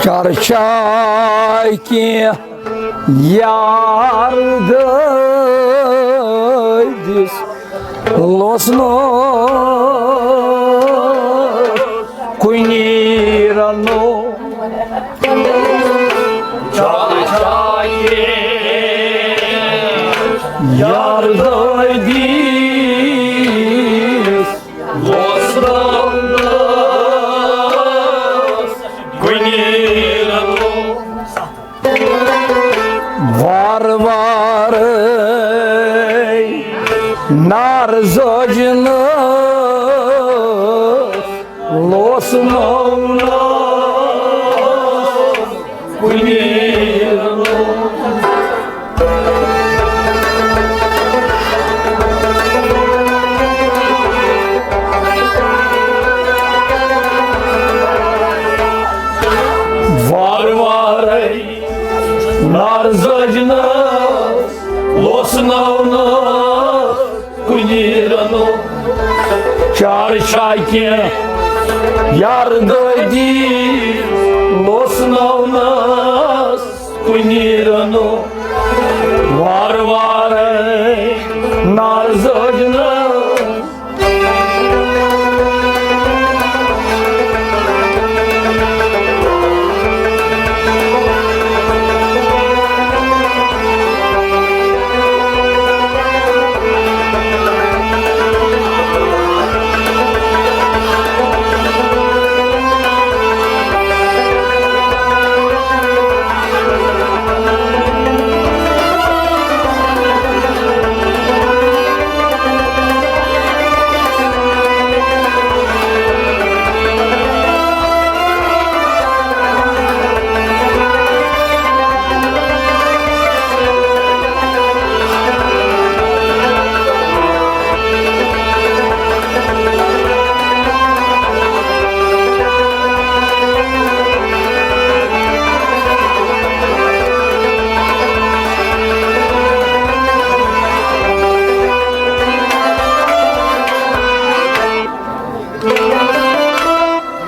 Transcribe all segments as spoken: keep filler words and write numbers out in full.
چرچا کینٛہہ یار دٲدِس لوسنو کُنی رنو۔ چرچا کینٛہہ یار دٲدِس لوسنو کُنی رنو۔ وار وار نار زوجنس لوس نونا کُنی۔ وار وارے نار زٲج نہٕ، لوس ناو نہٕ کُنی رنو۔ چار چھا کینٛہہ یار دٲدی، لوس ناو نہٕ کُنی رنو۔ وار وارے نار زٲج نہٕ۔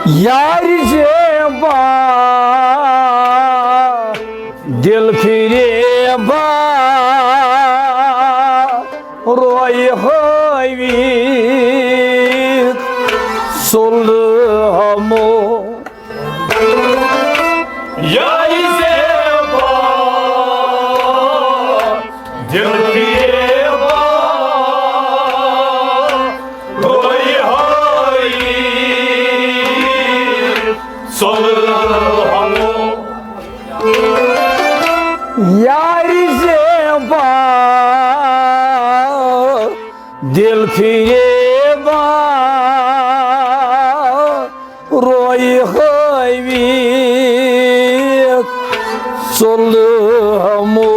یارِ زیبا، دل فریبا، روی ہٲوِتھ سُلہٕ ہمو۔ یارِ زیبا، دل فریبا، روی ہٲوِتھ سُلہٕ ہمو۔ یارِ زیبا، دل فریبا، روی ہٲوِتھ سُلہٕ ہمو۔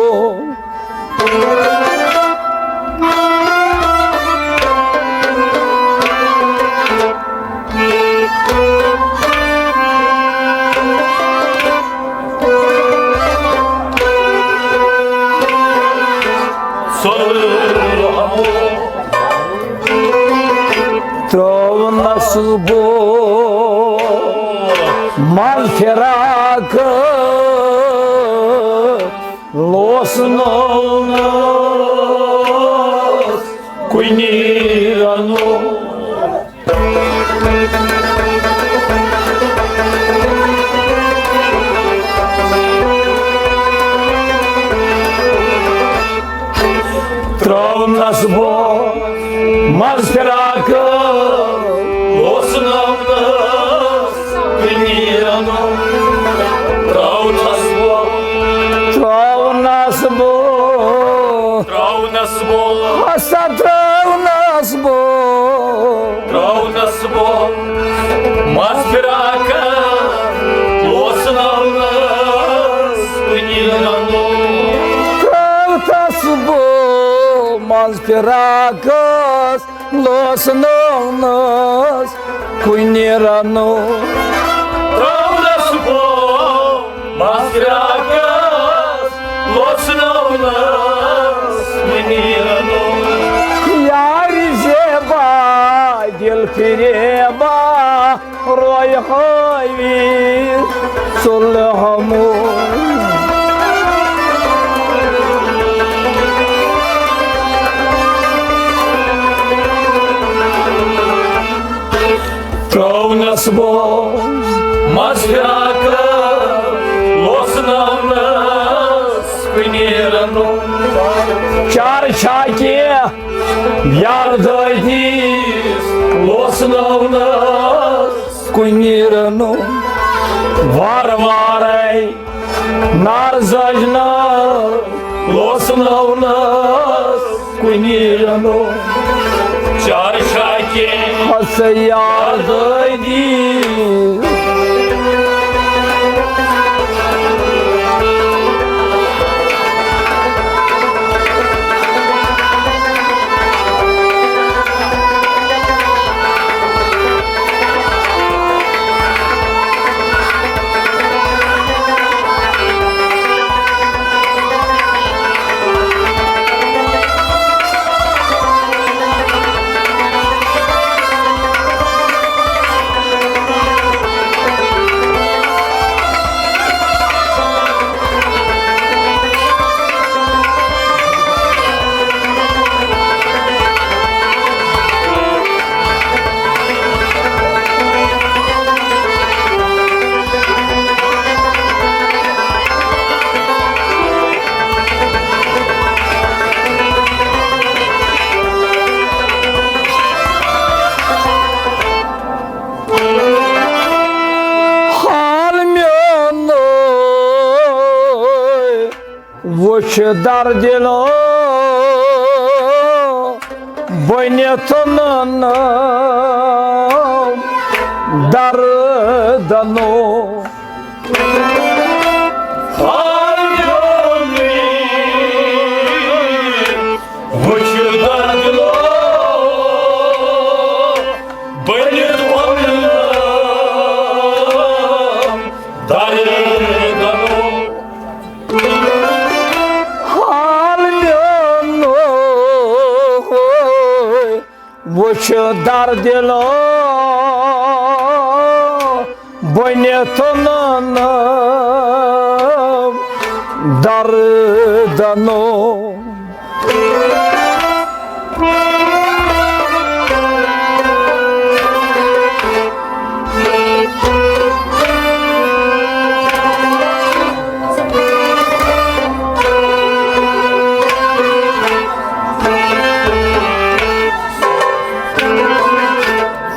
ترٛوونس بہٕ منٛز فراق، لوس نوٚونس کُنی رنو۔ ترٛاونس بہٕ منٛز فراق، لوس نوٚونس کُنی رنو۔ ترٛاونس بہٕ، ترٛاونس بہٕ، ترٛاونس بہٕ، ہسا ترٛاونس بہٕ۔ ترٛاونس بہٕ منٛز فراق، لوس نوٚونس کُنی رنو۔ ترٛاونس بہٕ منٛز فراقس، لوس نوٚونس کُنی رنو۔ ترٛاونس بہٕ منٛز فراقس، لوس نوٚونس کُنی رنو۔ یارِ زیبا، دل فریبا، رو ہٲوِتھ صُلحہٕ موٗل۔ ترٛٲونس بوز مس فراق، لوسناونس کُنہِ رنو۔ چار چھا کینٛہہ یار دٲدیس، لوسناونس کُنہِ رنو۔ وار وارے نار زٲجنس، لوسناونس کُنہِ رنو۔ چار شاکے ہسا یار دٲدی۔ حال میون وُچھ دردِلو، بٔنِتھ نہٕ دردنو۔ حال میون وُچھ دردِلو، بٔنِتھ نہٕ دردنو۔ حال میون وُچھ دردِلو، بٔنِتھ نہٕ دردنو۔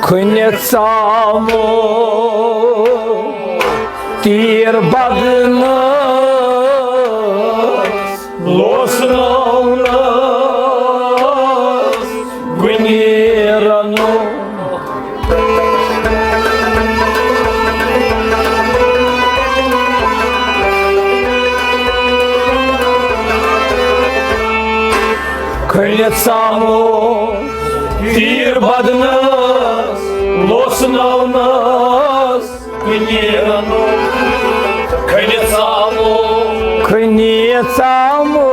کھٔنِتھ ژامو تیٖر بدنس، لوسناونس کُنہِ رنو۔ کھٔنِتھ ژامو تیٖر بدنس، لوسناونس کُنہِ رنو۔ کھٔنِتھ ژامو۔ کھٔنِتھ ژامو۔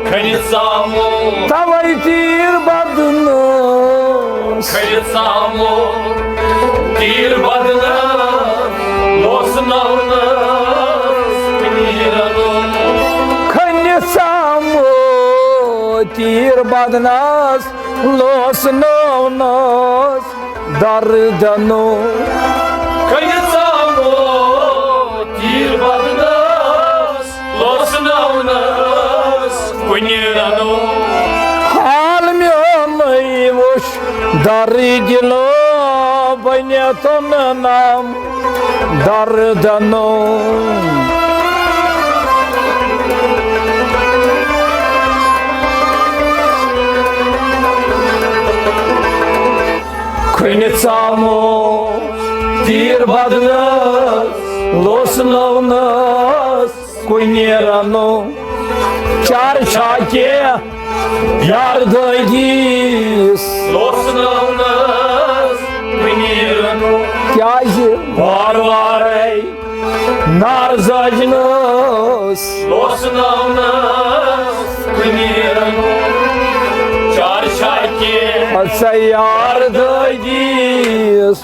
کھٔنِتھ ژامو۔ توے تیٖر بدنس۔ کھٔنِتھ ژامو۔ تیٖر بدنس۔ لوسناونس کُنہِ رنو۔ کھٔنِتھ ژامو۔ تیٖر بدنس۔ لوسناونس۔ دردنو۔ کھٔنِتھ ژامو تیٖر بدنس، لوسناونس کُنہِ رنو۔ حال میونُے وُچھ دردِلو، بٔنِتھ نہٕ دردنو۔ کھٔنِتھ ژامو تیٖر بدنس، لوسنٲونس کُنہِ رنو۔ چار چھا کینٛہہ یار دٲدیس، لوسنٲونس کُنہِ رنو۔ کیازِ وار وارے نار زٲجنس، لوسنٲونس کُنہِ رنو۔ چار چھا کینٛہہ ہسا یار دٲدیس۔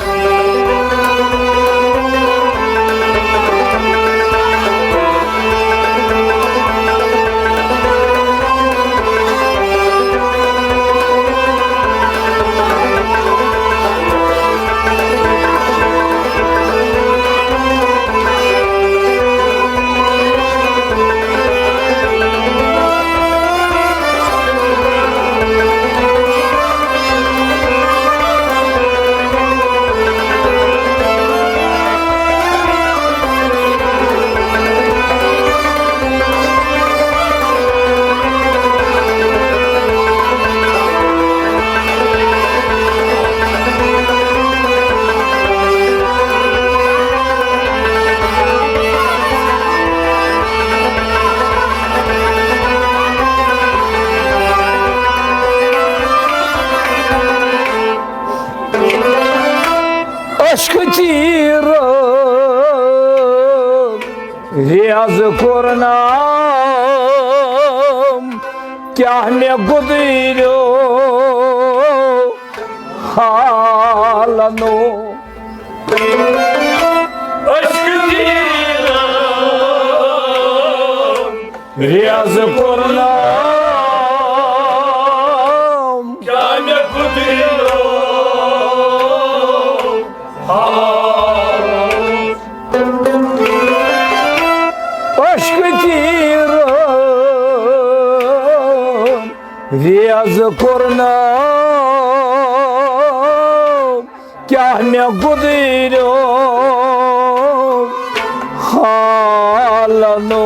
عشقہٕ تیٖرن ریزٕ کوٚرنم، کیٛاہ مےٚ گُدٕریو حالنو۔ عشقہٕ تیٖرن ریزٕ کوٚرنم، کیٛاہ مےٚ گُدٕریو حالنو۔ عشقہٕ تیٖرن ریزٕ کوٚرنم، کیٛاہ مےٚ گُدٕریو حالنو۔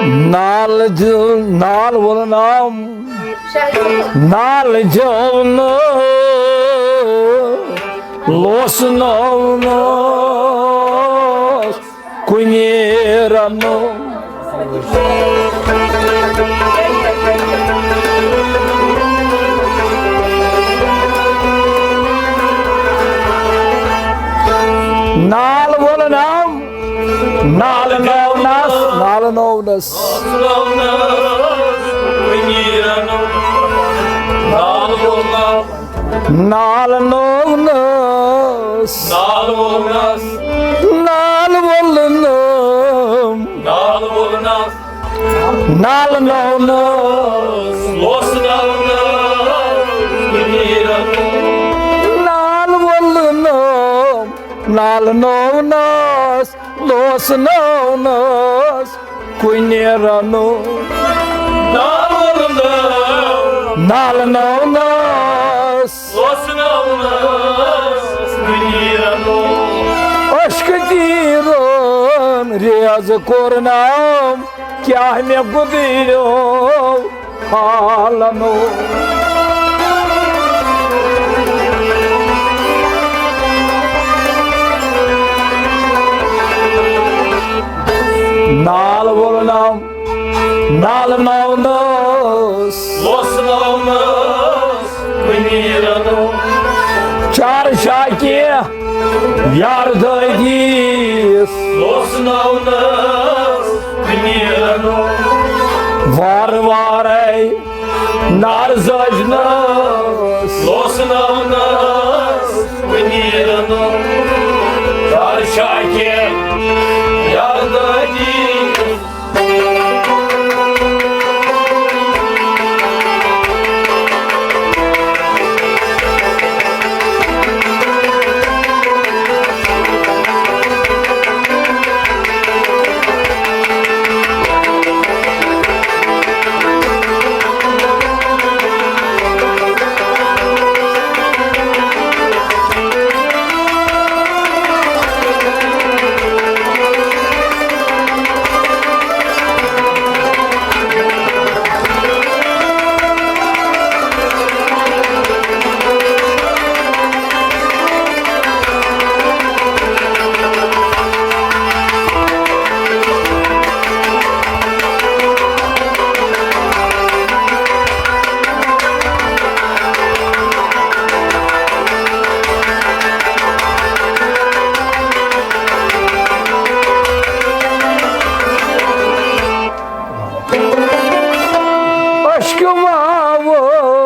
نال دیُن، نال وولنم، نال دیُن، لوسنونس کُنہِ رنو۔ نال وولنم، نال نونس، نال نونس۔ نال وولنم۔ نال نونس۔ نال وولنس۔ نال وولنم۔ نال وولنس۔ نال نونس۔ لوس نونس۔ نال وولنم۔ نال نونس۔ لوس نونس۔ کُنہِ رنو۔ نال وولنم۔ نال نونس۔ لوس نونس۔ کُنہِ رنو۔ عشقہٕ تیٖرن ریزٕ کوٚرنم، کیٛاہ مےٚ گُدٕریو حالنو۔ نال وولنم، نال نونس۔ لوس نونس۔ کُنہِ رنو۔ چار شاکہِ یار دٲدیس۔ لوس نونس۔ کُنہِ رنو۔ وارٕ وارے نار زٲجنس۔ لوس نونس۔ کُنہِ رنو۔ چار شاکہِ یار دٲدیس۔ عشقہٕ واوت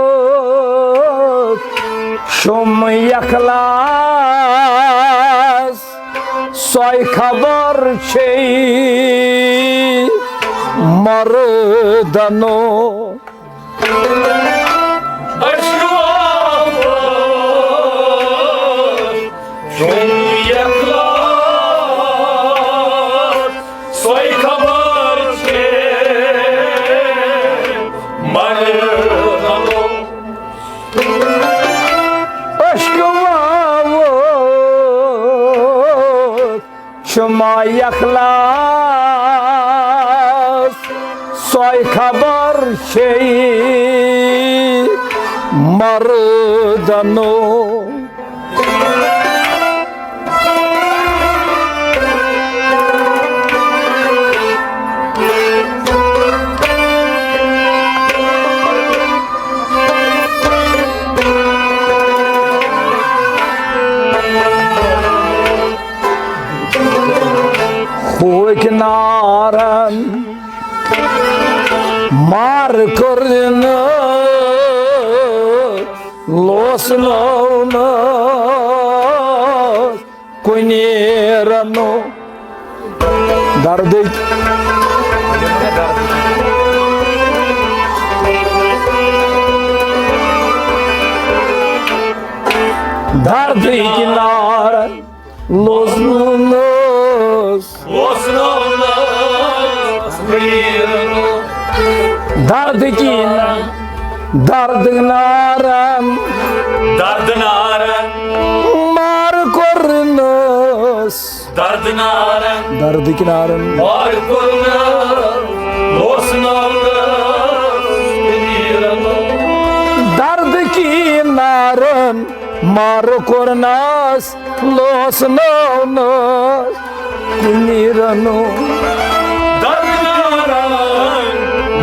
شُم یخلاص، سۄے خبر چھے مردنو۔ عشقہٕ واوت شُم یخلاص، سۄے خبر چھے مردنو۔ عشقہٕ واوت شُم یخلاص، سۄے خبر چھے مردنو۔ ہوکۍ نارن مار کوٚرنس، لوسنوونس کُنی رنو۔ دردٕکۍ دردٕکۍ نارن لوسنوونس۔ لوسنوونس کُنی رنو۔ دردٕکۍ نا-، دردٕکۍ نارن۔ درد نارن۔ مار کوٚرنس۔ درد نارن۔ دردٕکۍ نارن۔ مار کوٚرنس۔ لوسنوونس کُنی رنو۔ دردٕکۍ نارن۔ مار کوٚرنس، لوسنوونس کُنی رنو۔ درد نارن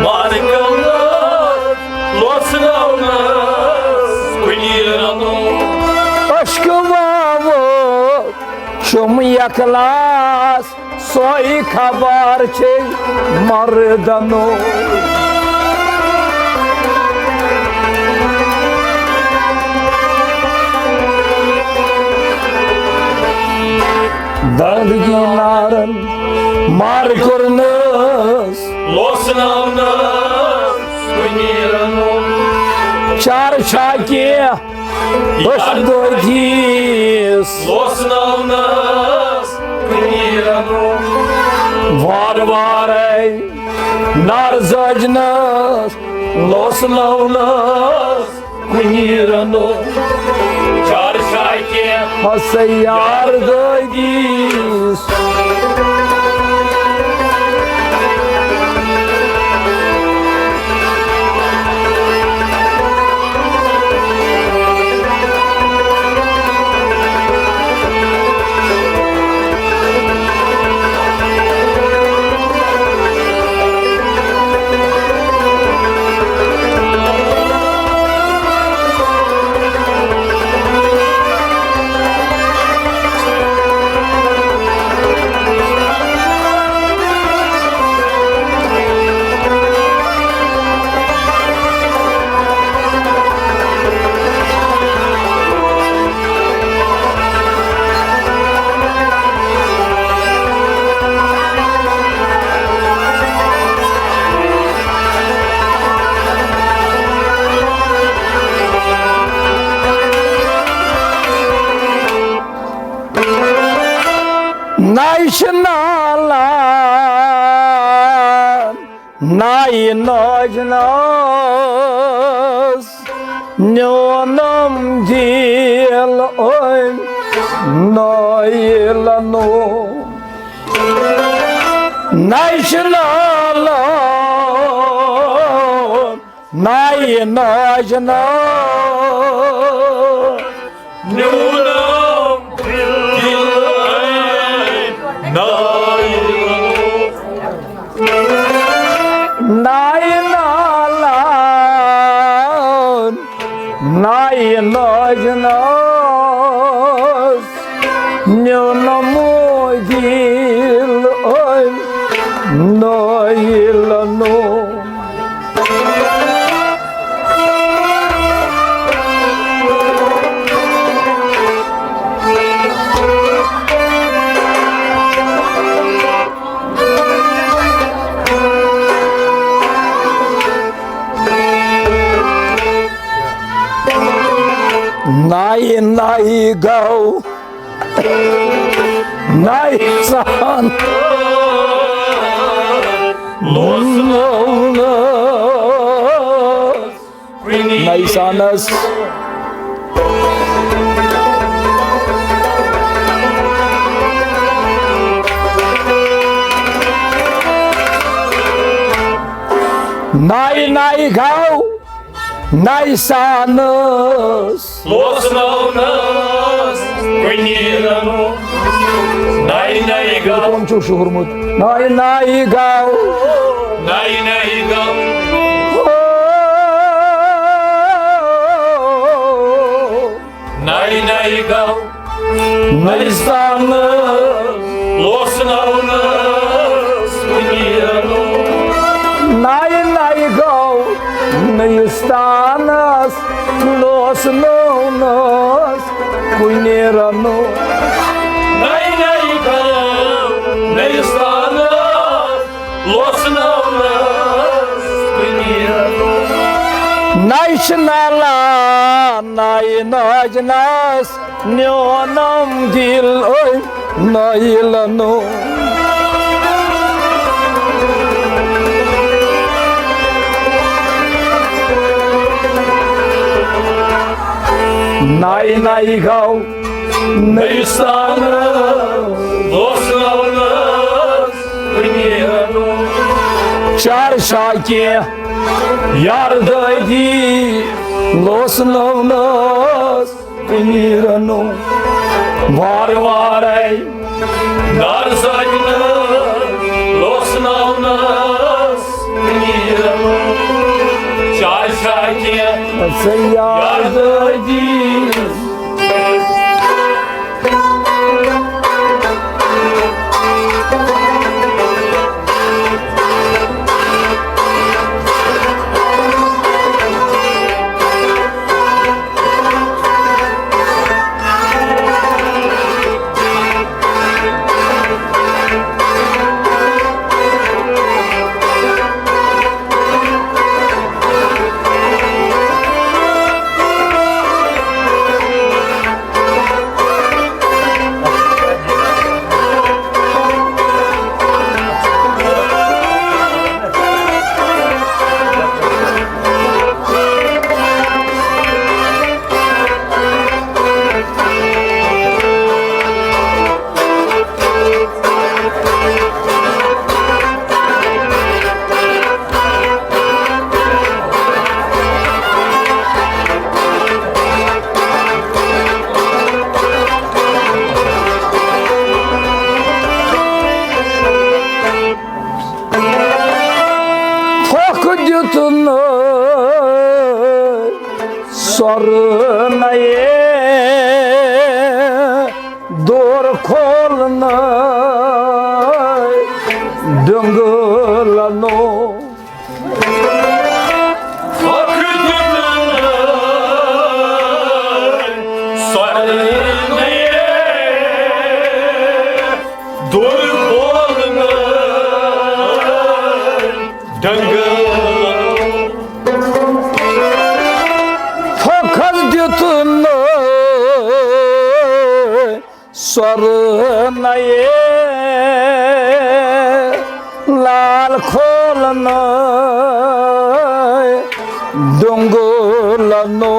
مار کوٚرنس، لوسنوونس کُنی رنو۔ اشکہٕ واوو چھُم یکلاس، سۄے خبر چھے مردنو۔ دردٕکۍ نارن مار کوٚرنس۔ لوسنوونس کُنی رنو۔ چار چھا کینٛہہ أچھ دٲدیس۔ لوسنوونس کُنی رنو۔ وار وارے نار زٲجنس، لوسنوونس کُنی رنو۔ چار چھا کینٛہہ ہسا یار دٲدیس۔ نایہِ چھِ نالان، نایہِ نٲجنس نیونم دِل أمۍ نٲیلنو۔ نایہِ چھِ نالان، نایہِ نٲجنس نیونم دِل أمۍ نٲیلنو۔ نایہِ نالان، نایہِ نٲجنس نیونم دِل أمۍ نٲیلنو۔ نایہِ نایہِ گوٚو نایہِ سان لوسنوونس۔ نایہِ سانس۔ نایہِ نایہِ گوٚو نَیہِ سانَس لوسنٲونَس کُنی رنو۔ نَیہِ نَیہِ گاو۔ کٕم چھُو شُہُرمُت؟ نَیہِ نَیہِ گاو۔ نَیہِ نَیہِ گاو۔ او۔ نَیہِ نَیہِ گاو۔ نَیہِ سانَس لوسنٲونَس کُنی رنو۔ نَیہِ نَیہِ گاو۔ نَیہِ سانَس لوسنٲونَس کُنی رنو۔ نَیہِ نَیہِ گاو۔ نَیہِ سانَس لوسنٲونَس کُنی رنو۔ نَیہِ چھِ نالان، نَیہِ نٲجنَس نیونم دِل أمۍ نٲیِلنو۔ نَیہِ نَیہِ گاو۔ نَیہِ سانَس لوسنٲونَس کُنی رنو۔ چار شاکہِ یار دٲدی لوسنٲونَس کُنی رنو۔ وارٕ وارَے دار سۭتۍ لوسنٲونَس کُنی رنو۔ چار شاکہِ یار دٲدی۔ پھۄکھ دیُتنَے سۄرنَے دور کھولنَے ڈوٚنگہٕ لنو۔ پھۄکھ دیُتنَے سۄرنَے دور کھولنَے ڈوٚنگہٕ۔ پھۄکھس دیُتنَے سۄرنَے لال کھولنَے ڈوٚنگہٕ لنو۔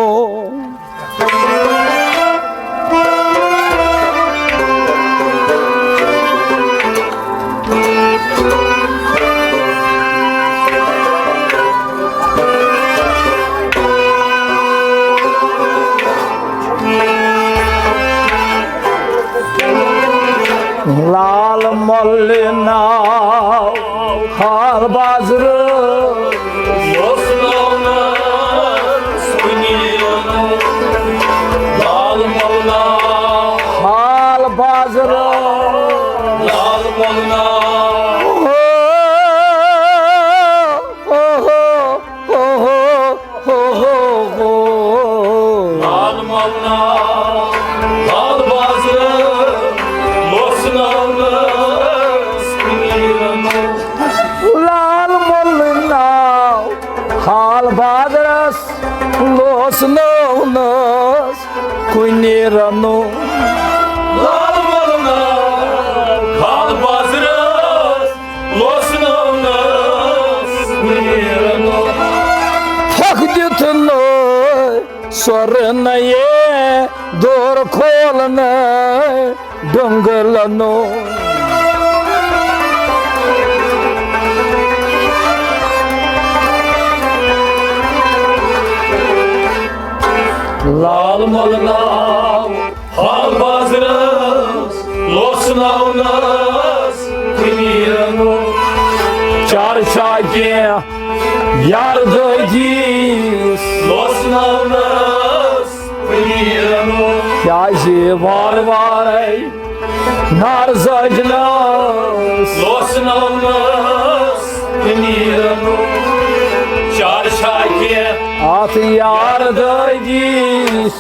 لال مۄلہِ ناو حال بازرٕ۔ لال مۄلہِ ناو حال بازرٕ۔ لال مۄلہِ ناو۔ ہو، ہو، ہو، ہو، ہو، ہو، ہو۔ لال مۄلہِ ناو، لال بازرٕ، لوسنٲونَس کُنی رنو۔ لال مۄلہِ ناو، حال بازرَس، لوسنٲونَس کُنی رنو۔ لال مۄلہِ ناو، حال بازرَس، لوسنٲونَس کُنی رنو۔ پھۄکھ دیُتنَے سۄرنَے دور کھولنَے ڈوٚنگہٕ لنو۔ لال مۄغلناو حال بازرس، لوسناونس کُنی رنو۔ چار چھا کینٛہہ یار دٲدیس، لوسناونس کُنی رنو۔ کیازِ وار وارے نار زٲجنس، لوسناونس کُنی رنو۔ چار چھا کینٛہہ اتھ یار دٲدیس۔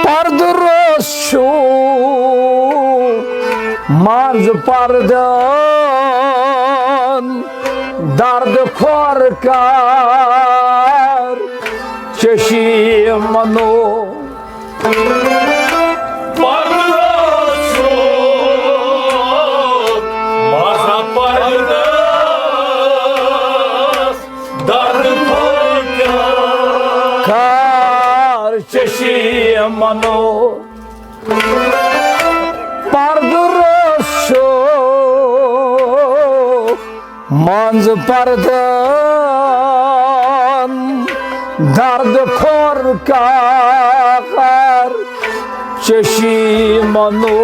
پردٕ روٚس چھُ منٛز پردن، درد کھۄر کر چشی منو۔ پردٕ روٚس چھُ منٛز پردن، درد کھۄر کر چشی منو۔ پردٕ روٚس چھُ منٛز پردن، درد کھۄر کر چشی منو۔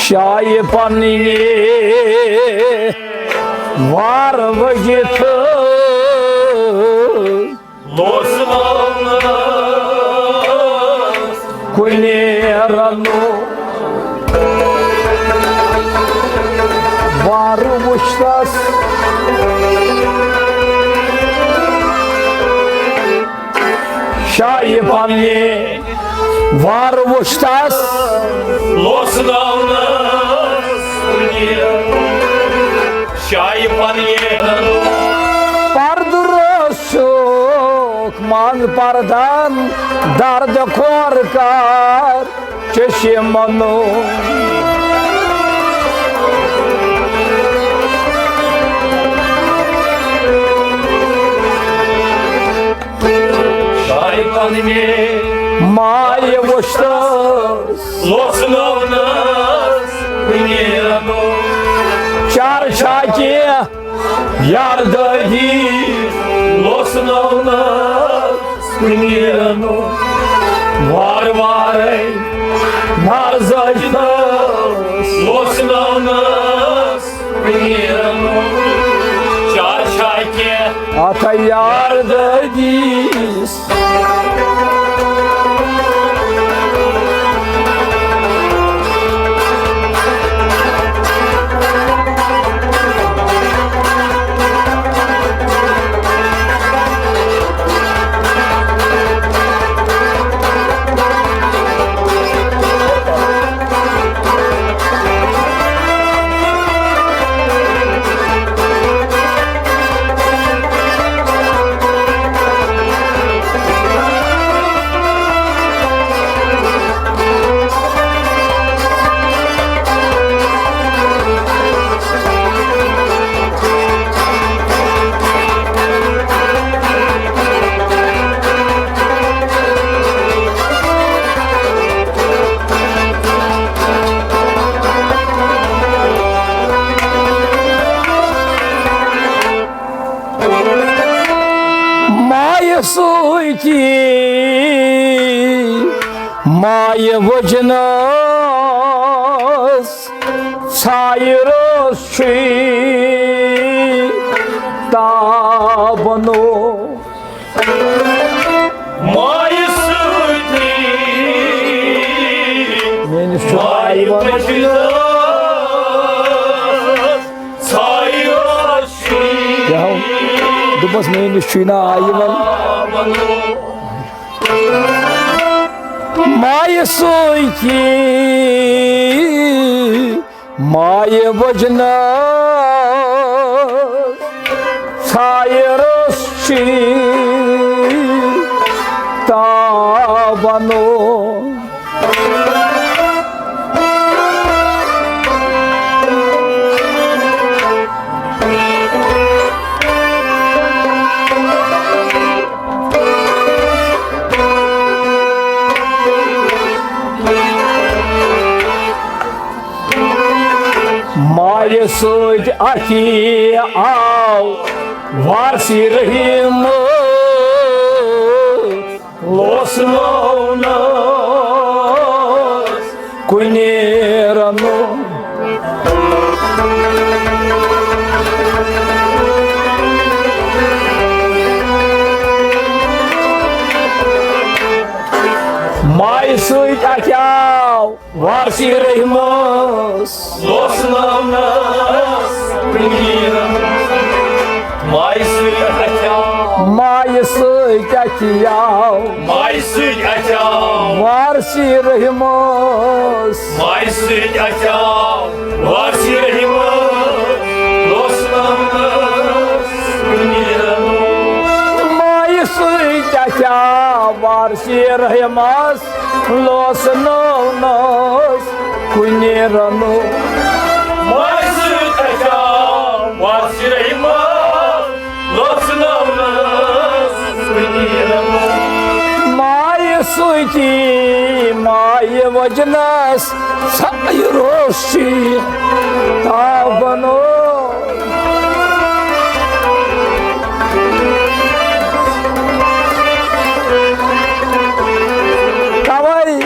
شایہِ پننہِ وار ؤگِتھ، لوسناونس کُنہِ رنو۔ وار وُچھتس شایہِ پننہِ، وار وُچھتس لوسناونس کُنہِ رنو۔ شایہِ پننہِ۔ پردٕ روٚس چھُکھ منٛز پردن، درد کھۄر کر چشی منو۔ شایہِ پننہِ مایہِ وُچھتس لوسناونس کُنہِ رنو۔ چار چھا کینٛہہ یار دٲدی لوسناونس کُنہِ رنو۔ وار وارے نار زٲجنس لوسناونس کُنہِ رنو۔ چار چھا کینٛہہ اتھ یار دٲدیس۔ سۭتی مایہِ وٕجنَس ژھایہِ روٚس چھُے تابنو۔ مایہِ سۭتی میٲنِس چھُ مایہِ آیہِ وَن۔ وٕجنَس ژھایہِ روٚس چھُے کیٛاہ ہو؟ دوٚپمَس، میٲنِس چھُے نہٕ آیہِ وَن۔ تابنو۔ مایہِ سۭتی مایہِ وٕجنَس ژھایہِ روٚس چھُے تابنو۔ مایہِ سۭتۍ اَتھی آو وارثی رحیٖم، لوسنوونَس کُنہِ رنو۔ مایہِ سۭتۍ اَتھِ آو وارثی رحمس۔ لوسناونس کُنہِ رنو۔ مایہِ سۭتۍ اَتھِ آو۔ مایہِ سۭتۍ اَتھِ آو۔ مایہِ سۭتۍ اَتھِ آو۔ وارثی رحمس۔ مایہِ سۭتۍ اَتھِ آو۔ وارثی رحمس۔ لوسناونس کُنہِ رنو۔ مایہِ سۭتۍ اَتھِ آو۔ وارثی رحمس۔ لوسناونس کُنہِ رنو۔ مایہِ سۭتۍ اَتھِ آو وارثی رحمس۔ لوسناونس کُنہِ رنو۔ مایہِ سۭتی مایہِ وٕجنَس ژھایہِ روٚس چھُے تابنو۔ توے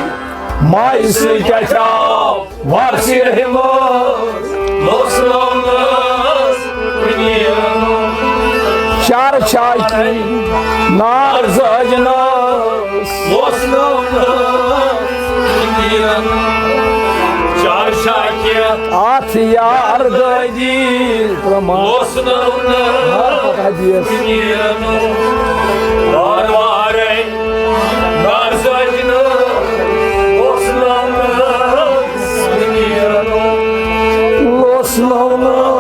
مایہِ سۭتۍ اَتھِ آو وارثی رحمس۔ لوسناونس کُنہِ رنو۔ چار چاکی نار زٲجنس۔ لوسناونس کُنہِ رنو۔ چار چاکی اتھ یار دٲدی۔ لوسناونس۔ نار پتہ دیس۔ کُنہِ رنو۔ وار وارے نار زٲجنس۔ لوسناونس کُنہِ رنو۔ لوسناونس۔